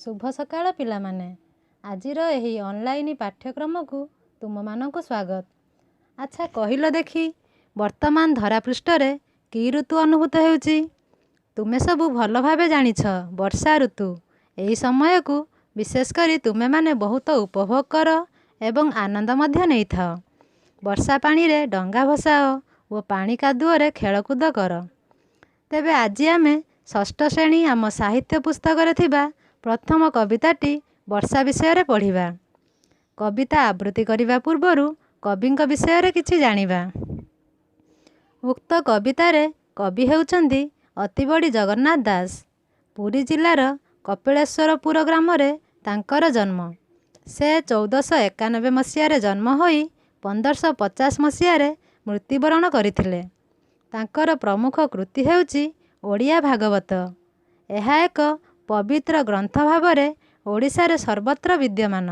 ଶୁଭ ସକାଳ ପିଲାମାନେ। ଆଜିର ଏହି ଅନଲାଇନ୍ ପାଠ୍ୟକ୍ରମକୁ ତୁମମାନଙ୍କୁ ସ୍ୱାଗତ। ଆଚ୍ଛା କହିଲ ଦେଖି, ବର୍ତ୍ତମାନ ଧରାପୃଷ୍ଠରେ କି ଋତୁ ଅନୁଭୂତ ହେଉଛି? ତୁମେ ସବୁ ଭଲ ଭାବେ ଜାଣିଛ, ବର୍ଷା ଋତୁ। ଏହି ସମୟକୁ ବିଶେଷ କରି ତୁମେମାନେ ବହୁତ ଉପଭୋଗ କର ଏବଂ ଆନନ୍ଦ ମଧ୍ୟ ନେଇଥାଅ। ବର୍ଷା ପାଣିରେ ଡଙ୍ଗା ଭସାଅ ଓ ପାଣି କାଦୁଅରେ ଖେଳକୁଦ କର। ତେବେ ଆଜି ଆମେ ଷଷ୍ଠ ଶ୍ରେଣୀ ଆମ ସାହିତ୍ୟ ପୁସ୍ତକରେ ଥିବା ପ୍ରଥମ କବିତାଟି ବର୍ଷା ବିଷୟରେ ପଢ଼ିବା। କବିତା ଆବୃତ୍ତି କରିବା ପୂର୍ବରୁ କବିଙ୍କ ବିଷୟରେ କିଛି ଜାଣିବା। ଉକ୍ତ କବିତାରେ କବି ହେଉଛନ୍ତି ଅତିବଡ଼ି ଜଗନ୍ନାଥ ଦାସ। ପୁରୀ ଜିଲ୍ଲାର କପିଳେଶ୍ୱରପୁର ଗ୍ରାମରେ ତାଙ୍କର ଜନ୍ମ। ସେ 1491 ମସିହାରେ ଜନ୍ମ ହୋଇ 1550 ମସିହାରେ ମୃତ୍ୟୁବରଣ କରିଥିଲେ। ତାଙ୍କର ପ୍ରମୁଖ କୃତି ହେଉଛି ଓଡ଼ିଆ ଭାଗବତ। ଏହା ଏକ ପବିତ୍ର ଗ୍ରନ୍ଥ ଭାବରେ ଓଡ଼ିଶାରେ ସର୍ବତ୍ର ବିଦ୍ୟମାନ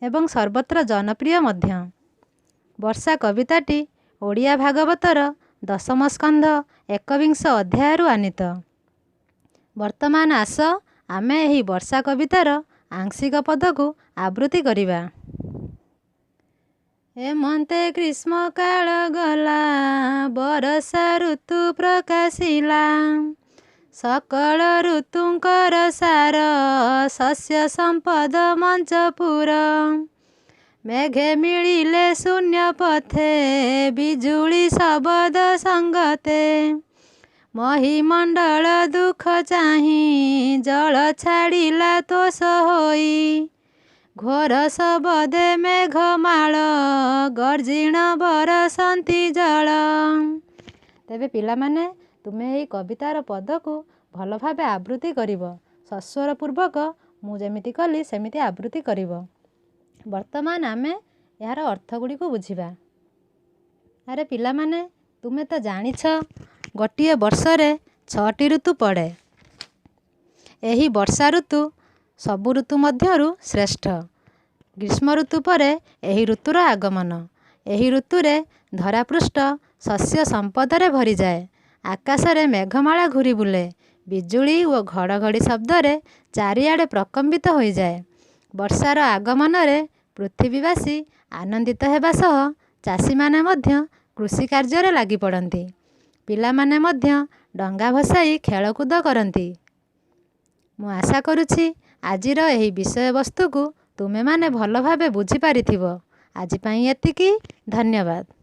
ଏବଂ ସର୍ବତ୍ର ଜନପ୍ରିୟ ମଧ୍ୟ। ବର୍ଷା କବିତାଟି ଓଡ଼ିଆ ଭାଗବତର ଦଶମ ସ୍କନ୍ଧ ଏକବିଂଶ ଅଧ୍ୟାୟରୁ ଆନୀତ। ବର୍ତ୍ତମାନ ଆସ, ଆମେ ଏହି ବର୍ଷା କବିତାର ଆଂଶିକ ପଦକୁ ଆବୃତ୍ତି କରିବା। ଏମନ୍ତେ ଗ୍ରୀଷ୍ମ କାଳ ଗଲା, ବରଷା ଋତୁ ପ୍ରକାଶିଲା। ସକଳ ଋତୁଙ୍କର ସାର, ଶସ୍ୟ ସମ୍ପଦ ମଞ୍ଚପୁର। ମେଘେ ମିଳିଲେ ଶୂନ୍ୟ ପଥେ, ବିଜୁଳି ଶବଦ ସଙ୍ଗତେ। ମହିମଣ୍ଡଳ ଦୁଃଖ ଚାହିଁ, ଜଳ ଛାଡ଼ିଲା ତୋଷ ହୋଇ। ଘୋର ଶବଦେ ମେଘମାଳ, ଗର୍ଜିଣ ବରଷନ୍ତି ଜଳ। ତେବେ ପିଲାମାନେ, ତୁମେ ଏହି କବିତାର ପଦକୁ ଭଲ ଭାବେ ଆବୃତ୍ତି କରିବ। ସସ୍ୱର ପୂର୍ବକ ମୁଁ ଯେମିତି କଲି ସେମିତି ଆବୃତ୍ତି କରିବ। ବର୍ତ୍ତମାନ ଆମେ ଏହାର ଅର୍ଥ ଗୁଡ଼ିକୁ ବୁଝିବା। ଆରେ ପିଲାମାନେ, ତୁମେ ତ ଜାଣିଛ ଗୋଟିଏ ବର୍ଷରେ 6ଟି ଋତୁ ପଡ଼େ। ଏହି ବର୍ଷା ଋତୁ ସବୁ ଋତୁ ମଧ୍ୟରୁ ଶ୍ରେଷ୍ଠ। ଗ୍ରୀଷ୍ମ ଋତୁ ପରେ ଏହି ଋତୁର ଆଗମନ। ଏହି ଋତୁରେ ଧରାପୃଷ୍ଠ ଶସ୍ୟ ସମ୍ପଦରେ ଭରିଯାଏ। ଆକାଶରେ ମେଘମାଳା ଘୂରି ବୁଲେ। ବିଜୁଳି ଓ ଘଡ଼ଘଡ଼ି ଶବ୍ଦରେ ଚାରିଆଡ଼େ ପ୍ରକମ୍ପିତ ହୋଇଯାଏ। ବର୍ଷାର ଆଗମନରେ ପୃଥିବୀବାସୀ ଆନନ୍ଦିତ ହେବା ସହ ଚାଷୀମାନେ ମଧ୍ୟ କୃଷି କାର୍ଯ୍ୟରେ ଲାଗିପଡ଼ନ୍ତି। ପିଲାମାନେ ମଧ୍ୟ ଡଙ୍ଗା ଭସାଇ ଖେଳକୁଦ କରନ୍ତି। ମୁଁ ଆଶା କରୁଛି ଆଜିର ଏହି ବିଷୟବସ୍ତୁକୁ ତୁମେମାନେ ଭଲ ଭାବେ ବୁଝିପାରିଥିବ। ଆଜି ପାଇଁ ଏତିକି, ଧନ୍ୟବାଦ।